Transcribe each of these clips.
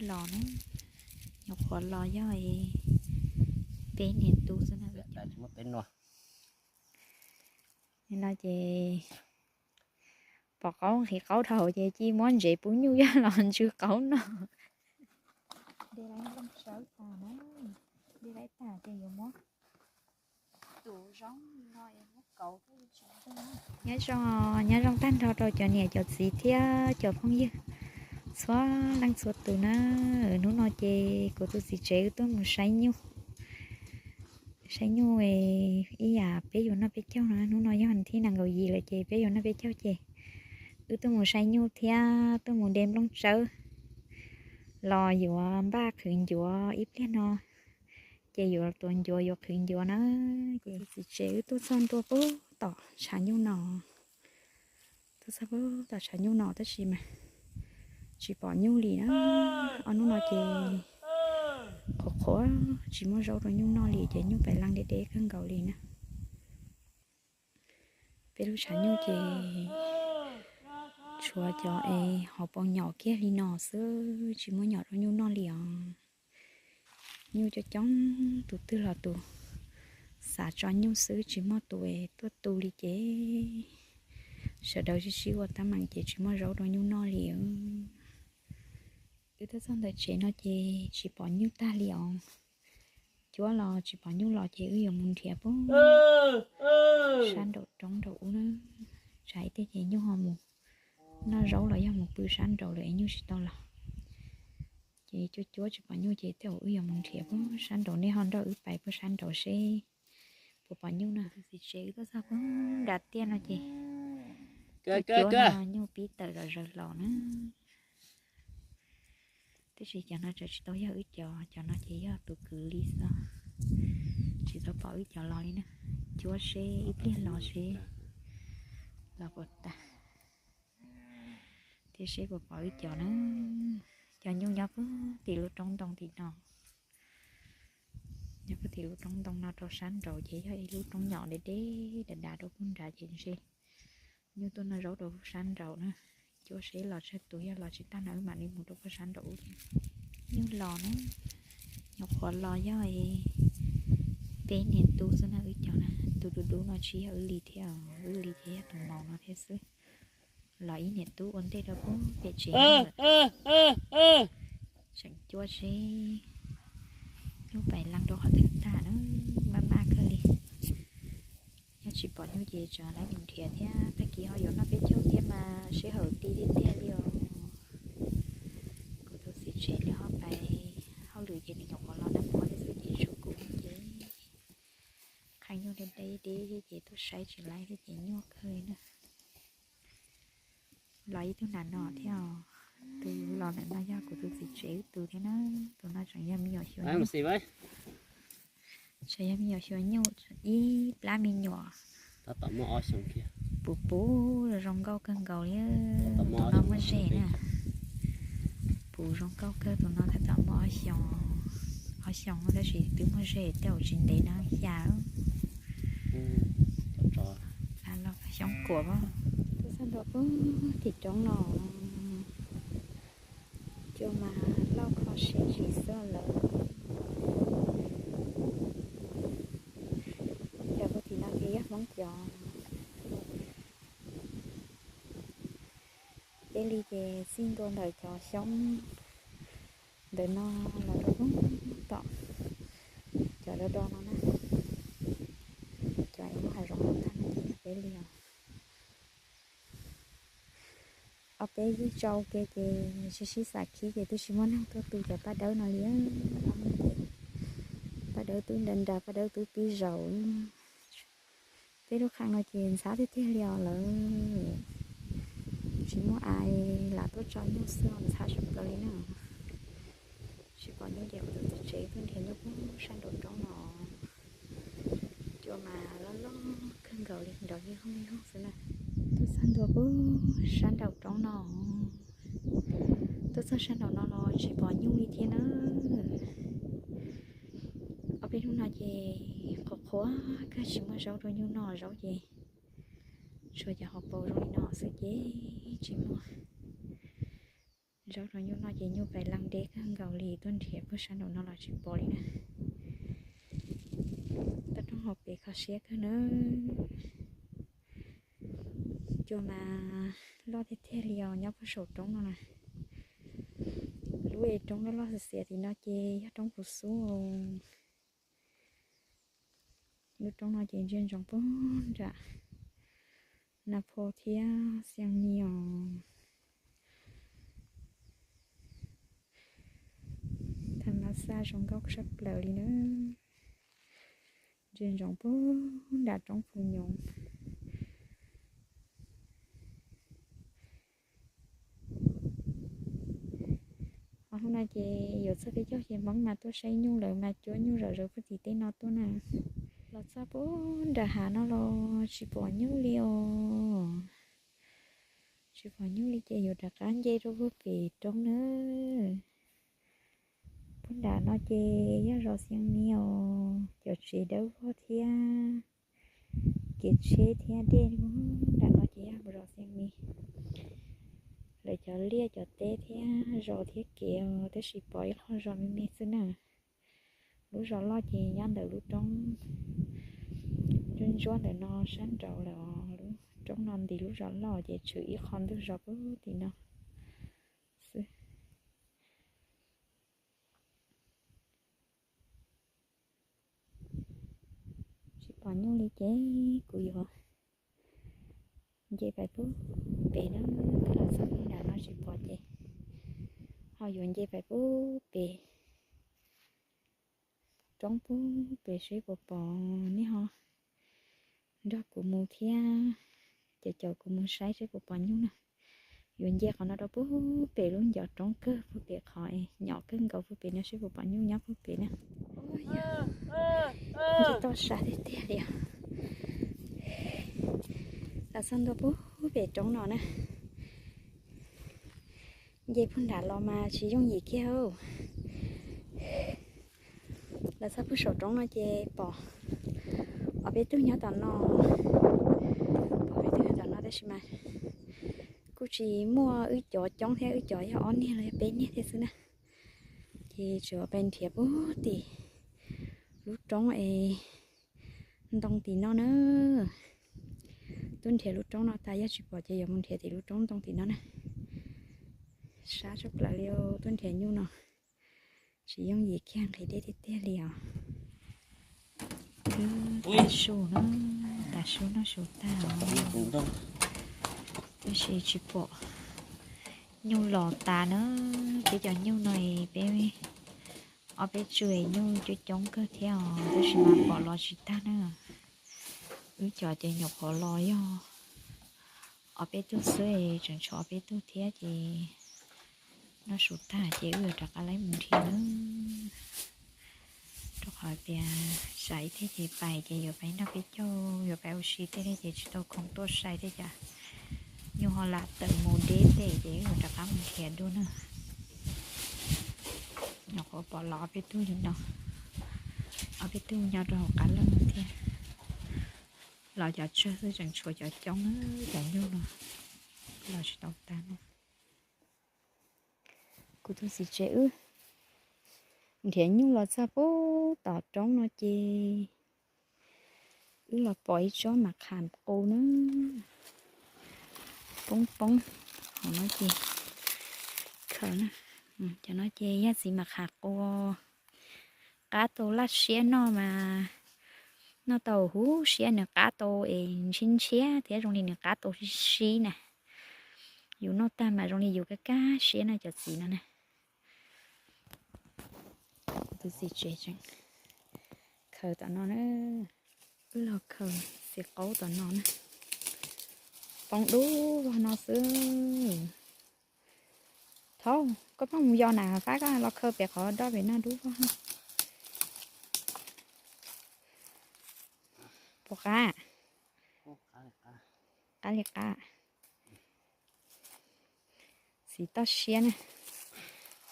Los na, nyuam qhuav los yog peb niam tub xwb na. No ces pom qaub nqhis qaub dhau ces cia muab ntsev pub nyuj yog los ntsw qaub no. Nyob zoo, nyob zoo tag nrho rau cov niam cov txiv thiab cov phooj ywg txhua leej txhua tus na. Hnub no ces kuv tus txiv tsev wb tuaj mus saib nyuj, saib nyuj ib yam peb yuav noj peb caug no. Hnub no yog thib nees nkaum yim lawm ces peb yuav noj peb caug ces wb tuaj mus saib nyuj thiab tuaj mus de nplooj tsawb los yuav npaj qhwv ncuav ib pliag no. Ces yuav tuav ncuav yuav qhwv ncuav na. Ces txiv tsev wb tuaj txog ntua pub tom tshav nyuj no, tuaj txog pub tom tshav nyuj no tab sis mas tsis pom nyuj li na. Ob hnub no ces qhuav qhuav tsis muaj zaub rau nyuj noj li ces nyuj pais leej deb deb kawg nkaus li na. Peb lub tshav nyuj ces tshuav cov es hauv paus nyom kiag li no xwb tsis muaj nyom rau nyuj noj li os. Nyuj coob coob tus twg los tus xav tso nyuj xwb tsis muaj tus es tuaj tu li ces sawv daws sib sib ua teeb meem ces tsis muaj zaub rau nyuj noj li. Wb tuaj txog ntawm tsev no ces tsis pom nyuj tag li os. Cuab los tsis pom nyuj los ces wb yuav mus nrhiav pub sab nraum roob nraum ub na. Tsam ib pliag ces nyuj ho mus noj zaub los yog mus pw sab nraum lawm es nyuj tsis tau los. Ces cuab cuab tsis pom nyuj ces tej zaum wb yuav mus nrhiav pub sab nraum, nej ho nrog wb pais pub sab nraum seb puas pom nyuj na. Tus txiv tsev wb tuaj txog pub nram tiaj no ces cuab cuab no nyuj pib tawm zom zaws los na. Tab sis cov no tseem tsis tau yog wb cov, cov no ces yog tus kwv li xwb. Tsis tau pom wb cov los li na. Cuab seb ib pliag los seb los puas tag thiab seb puas pom wb cov na. Cov nyuj nyob puag tim lub roob ntoo tim no. Nyob puag tim lub roob ntoo no rau sab nraud ces yog ib lub roob nyom deb deb dav dav rau puag nrad ces ntshe nyuj tuaj noj zaub rau sab nraud na. Cuab seb los tsawg tus, yog los tsis tag no wb mam li mus rau puag sab nraud ub thiab. Nyuj los na, nyuam qhuav los yog peb niam tub xwb na wb cov na. Tus dub dub no tsis yog wb li thiab, wb li ces yog tus maum no thiab xwb. Los ib niam tub ua ntej rau pub pem tsev lawm. Tseem cuab seb nyuj pais leej rau qhov twg tag na, maj maj kawg li. Yog tsis pom nyuj ces tseem laiv mus nrhiav thiab, tag kis ho yuav noj peb caug thiab mas sij hawm ti tiag tiag li os. Kuv tus txiv tsev nws ho pais hauj lwm ces nws nyuam qhuav los nag hmo thiab xwb ces tshuav kuv ces qhia nyuj deb deb ces tuaj saib tsis laiv thiab ces nyuaj kawg li na. Los ib tug nram no thiab os. Tus los ntawm no yog kuv tus txiv tsev wb tus thiab na. Tus no tseem yog me nyuam xyuas nyuj. Tseem yog me nyuam xyuas nyuj, ib plab me nyuam puv puv zoo nkauj kawg nkaus li. Tus no muaj zes na. Puv zoo nkauj kawg, tus no tab tom muaj ob xyoos, ob xyoos tab sis twb muaj zes tej zaum tsis ntev no xya. Xyoob kuam. Tuaj txog ntua pub tim roob no, cua mas loj kho siab zis xwb lawm. Cov puag tim no ces yog Hmoob cov. Peb li ces txij ntua ntawm cov xyoob ntawm no los rau pub tom cov do do no na. Cov es muaj hav zoov no tag no ces yog peb li os. Ob peb vij tsau ke ces sib sib xav khib ces twb tsis muaj neeg tuaj tu cov paj dawb no li. Paj dawb twb nra nra, paj dawb twb pib zaus. Peb lub qhee no ces ntxhab tiag tiag li os lawm. Tsis muaj ai, lam tuaj tso nyuj xwb ntxhab zoo kawg li na. Tsis pom nyuj ces kuv tus txiv tsev tuaj nrhiav nyuj pub sab nraum roob no. Cua mas loj loj kawg nkaus li, nrov vij voog vij voog xwb na. Tuaj txog ntua pub sab nraum roob no. Tuaj txog sab nraum no los tsis pom nyuj li thiab na. Ob peb hnub no ces qhuav qhuav kawg tsis muaj zaub rau nyuj noj, zaub ces tshuav cov hauv paus zoo li no xwb ces tsis muaj. Zaub rau nyuj noj ces nyuj pais leej deb kawg nkaus li, tuaj nrhiav puag sab nraum no los tsis pom li na. Toj roob hauv pes kho siab kawg na. Cua mas loj tiag tiag li os, nyob puag saum roob no na. Lub es roob loj loj xiav xiav tim no ces yog roob Pus Xub. Lub roob no ces ntsia ntsoov puag nram Nas Phos thiab Xiav Mis os. Tham mas xaj zoo nkauj saj plaws li na. Ntsia ntsoov puag nram roob Phu Nyoov. Ho hnub no ces yuav txog peb caug ces Hmoob mas tuaj saib nyuj lawm mas cuab nyuj zom zaws puag tim tej no tuaj na. Los txog puag nram hav no los tsis pom nyuj li os. Tsis pom nyuj li ces yuav rov qab nce rau puag pem roob na. Puag nram no ces yog zos Xiav Mis os, cov tsev dawb vog thiab kev tsheb thiab dej. Puag nram no ces yog zos Xiav Mis, lawv cov liaj cov teb thiab zos thiab kev os, tab sis pom ib qho zos me me xwb na. Lub zos loj ces nyob ntawm lub roob ntsuab ntsuab ntawm no sab nraud lawm os. Lub roob no ntis lub zos loj ces tshwm ib qho ntug zos puag tim no xwb. Tsis pom nyuj li ces kuv yuav nce pais puag pem na. Twb los txog puag nram no tsis pom ces ho yuav nce pais puag pem roob puag pem seb puas pom. Nej ho nrog kuv mus thiab, caum caum kuv mus saib seb puas pom nyuj na. Yuav nce qhov no rau puag pem lub ncov roob kawg puag pem qhov nyom kawg nkaus puag pem no seb puas pom nyuj nyob puag pem na. Tsis tau sab tiag tiag li os. Los txog ntua puag pem roob no na. Nce puag nram los mas tsis yooj yim kiag. Los txog puag saum roob no ces pom ob peb tug nyob tom no. Pom ob peb tug nyob tom no tab sis mas kuj tsis muaj wb cov coob thiab, wb cov yog ob niag los yog peb niag thiab xwb na. Ces tsuas pais nrhiav puag tim lub roob es ntoo tim no na. Twb nrhiav lub roob no tas yog tsis pom ces yuav mus nrhiav tim lub roob ntoo tim no na. Sab tshaj plaws li, tuaj nrhiav nyuj no tsis yooj yim kiag, nqhis dej tiag tiag li os. Twb tav su na, tav su noj su tag os. Tab sis tsis pom nyuj los tas na. Peb cov nyuj no peb ob peb tsuj nyuj coob coob kawg thiab os, tab sis mas pom los tsis tag na. Wb cov ces nyuam qhuav los yog ob peb tug xwb, tseem tshuav ob peb tug thiab ces noj su tag ces wb yuav rov qab laib mus nrhiav na. Rau qhov tias tsam ib teg ces pais ces yuav pais noj peb caug, yuav pais ua si tej thiab ces tsis tau khoom tuaj sai tej cas, nyuj ho lam tawm mus deb tej ces wb yuav rov qab mus nrhiav dua na. Nyuam qhuav pom los ob peb tug li no, ob peb tug nyob rau hauv qab leej thiab. Los cov tsawg xwb, tseem tshuav cov coob na, cov nyuj no los tsis tau tag na. Kuv tus txiv tsev wb nrhiav nyuj los txog puag tom roob no ces wb los pom ib tsob mas kham qus na, poob poob hauv no ces khaws na. Cov no ces yog txiv mas kham qus, qab tau laj siab noj mas noj tau huv siab, nws qab tau es ntshiab ntshiab thiab zoo li nws qab tau sib sib na. Yus noj tag mas zoo li yus kaj kaj siab na cov txiv no na. Kuv tus txiv tsev tseem khaws tom no na, wb los khaws txiv qaub tom no na, poob dub vog no xwb. Thaub, koj pheej mus yos na, fab koj los khaws pem qhov dob pem no dub vog. Puas qab? Qab li qab. Txiv toj siab na.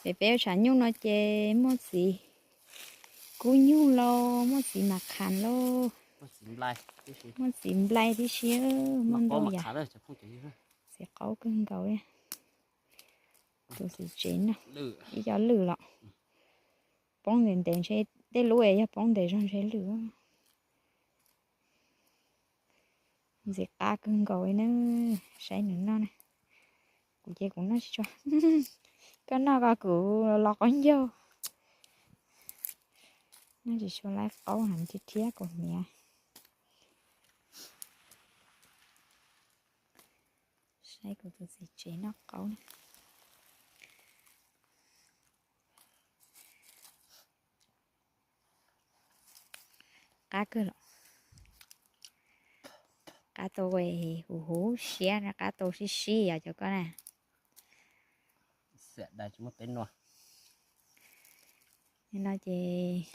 Pem peb tshav nyuj no ces muaj txiv kub nyuj lauj, muaj txiv mas kham lauj, muaj txiv nplai tib si, muaj ntau yam. Txiv qaub kawg nkaus li. Tus txiv tsev no, ib co lwj los poob ntev ntev ntshe, tej lub es yog poob ntev zog ntshe lwj. Ntxim qab kawg nkaus li na, saib nws noj na. Kuv ces kuv noj tsis tshua, koj noj ko kuv los qaub ncaug. Noj tsis tshua laib qaub heev thiab thiab kuv hniav. Saib kuv tus txiv tsev noj qaub na. Qab kawg los, qab tau huv huv siab, qab tau sib sib yog cov koj na. Nim no ces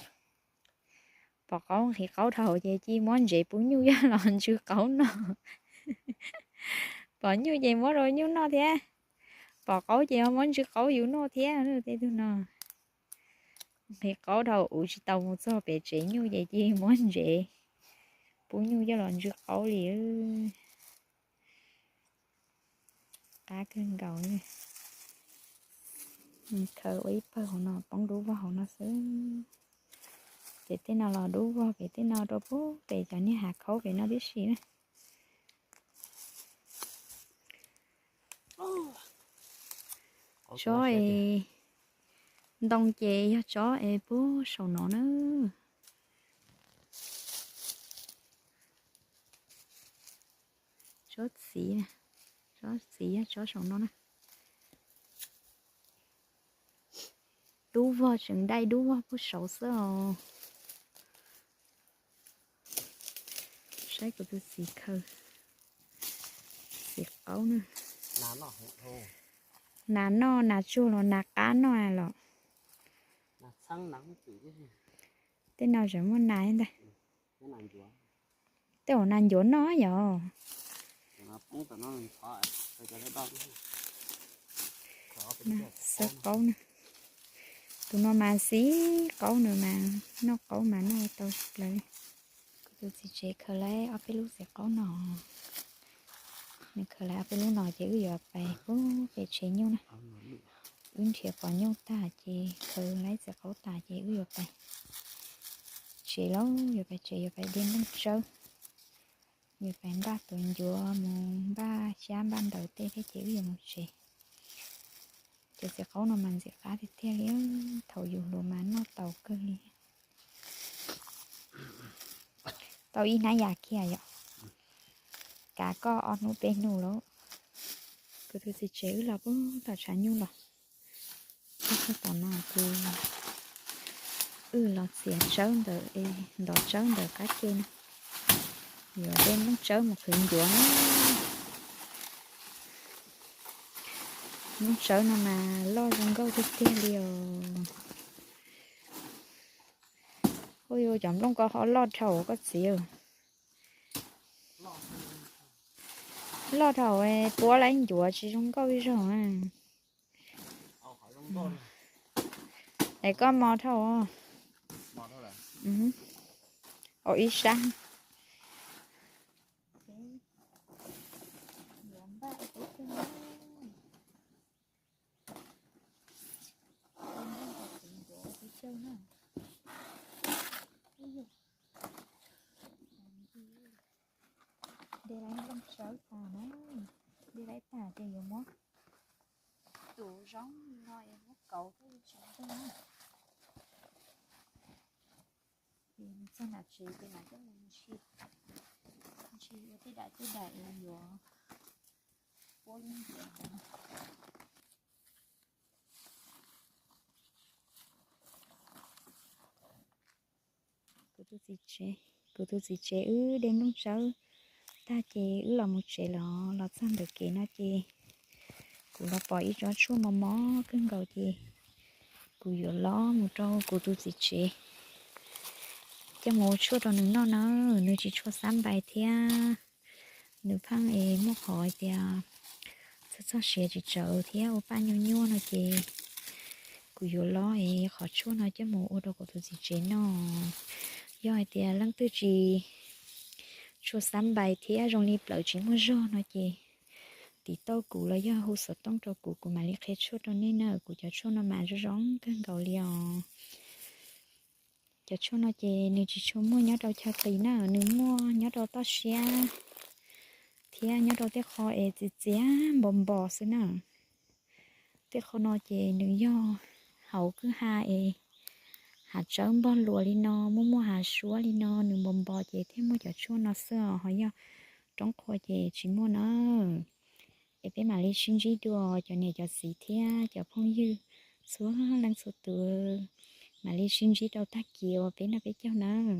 pom qaub nqhis qaub dhau ces cia muab ntsev pub nyuj coj los ntsw qaub noj. Pom nyuj ces muab rau nyuj noj thiab, pom qaub ces ho muab ntsw qaub yus noj thiab. Tej tug no nqhis qaub dhau uv tsis tau mus txog pem tsev nyuj ces cia muab ntsev pub nyuj coj los ntsw qaub li. Qab kawg nkaus. Khaws ua ib pawg hauv no poob dub vog hauv no xwb. Ces tej no los dub vog pem tej no rau pub pem cov niag hav khaub pem no tib si na. Tsob es ntoo ces yog tsob es puag saum no na. Tsob txiv, tsob txiv yog tsob saum no na. Dub vog tseem dai dub vog puag saud xwb os. Saib kuv tus txiv khaws, txiv qaub na. Nas noj nas tsuag los nas qab noj los. Tej no tseem muaj nas ntag. Tej zaum nas ncuav noj yog. Xav qaub na. Tus no mas xib qaub nws mas noj qaub mas noj tau tsis plaws li. Kuv tus txiv tsev khaws lawm ob peb lub txiv qaub no. Nws khaws lawm ob peb lub no ces wb yuav pais pub pem tsev nyuj na. Wb nrhiav pom nyuj tag ces khaws lawm txiv qaub tas ces wb yuav pais tsev lauj, yuav pais tsev, yuav pais de nplooj tsawb. Yuav pais npaj tus ncuav mus npaj xyab npaj ntawv tej thiab ces wb yuav mus tsev. Cov txiv qaub no mas ntxim qab tiag tiag li, thaum yus hluas mas noj tau kawg li. Tau ib hnab yas kiag yom. Kav koj ob hnub peb hnub lauj. Kuv tus txiv tsev wb los pub tom tshav nyuj los. Tom no ces wb los txiav tsawb ntawm, ntov tsawb ntawm qab ke na. Yuav de nplooj tsawb mus qhwv ncuav na. Nplooj tsawb no mas loj zoo nkauj tiag tiag li os. Ua yuav cov nplooj ko ho loj dhau koj txiv. Loj dhau puab laib ncuav tsis zoo nkauj ib zaug. Es koj mos dhau. Au ib sab. De laib nplooj tsawb tas na, de laib tas ces yuav muab tus zoo li no es muab kauv thiab tsis ntog na. Ces nws txog nram tsev ces mam coj mus ntshis, ntshis ua tej daim tej daim es yuav puab ib ntiav. Kuv tus txiv tsev, kuv tus txiv tsev wb de nplooj tsawb tag ces wb los mus tsev los, los txog ntawm kev no ces kuv los pom ib tsob tshuaj mos mos kawg nkaus ces kuv yuav los mus rau kuv tus txiv tsev coj mus ua tshuaj rau nws noj na. Nws tsis tshua xab npais thiab, nws pheej es muaj qhov hais tias txog txog siav tsis tsawv thiab ua paj nyuaj nyuaj no ces kuv yuav los es qhov tshuaj no coj mus ua rau kuv tus txiv tsev noj. Yog hais tias leej twg tsis tshua xab npais thiab zoo li plawv tsis muaj zog no ces tim tauj kuv los yog hu xov tooj rau kuv, kuv mam li qhia tshuaj rau nej na. Kuv cov tshuaj no mas zoo zoo kawg nkaus li os. Cov tshuaj no ces nws tsis tshua muaj nyob rau chaw qis na, nws muaj nyob rau toj siab thiab nyob rau tej qho es txias txias npos npos xwb na. Tej qho no ces nws yog hauv kwj ha es hav tsawb npog luas li no, muaj muaj hav suab li no, nws npos npos ces thiaj muaj cov tshuaj no xwb os, ho yog roob qhua ces tsis muaj na. Es peb mam li sib ntsib dua cov niam cov txiv thiab cov phooj ywg txhua leej txhua tus, mam li sib ntsib rau tag kis uas peb noj peb caug nawb.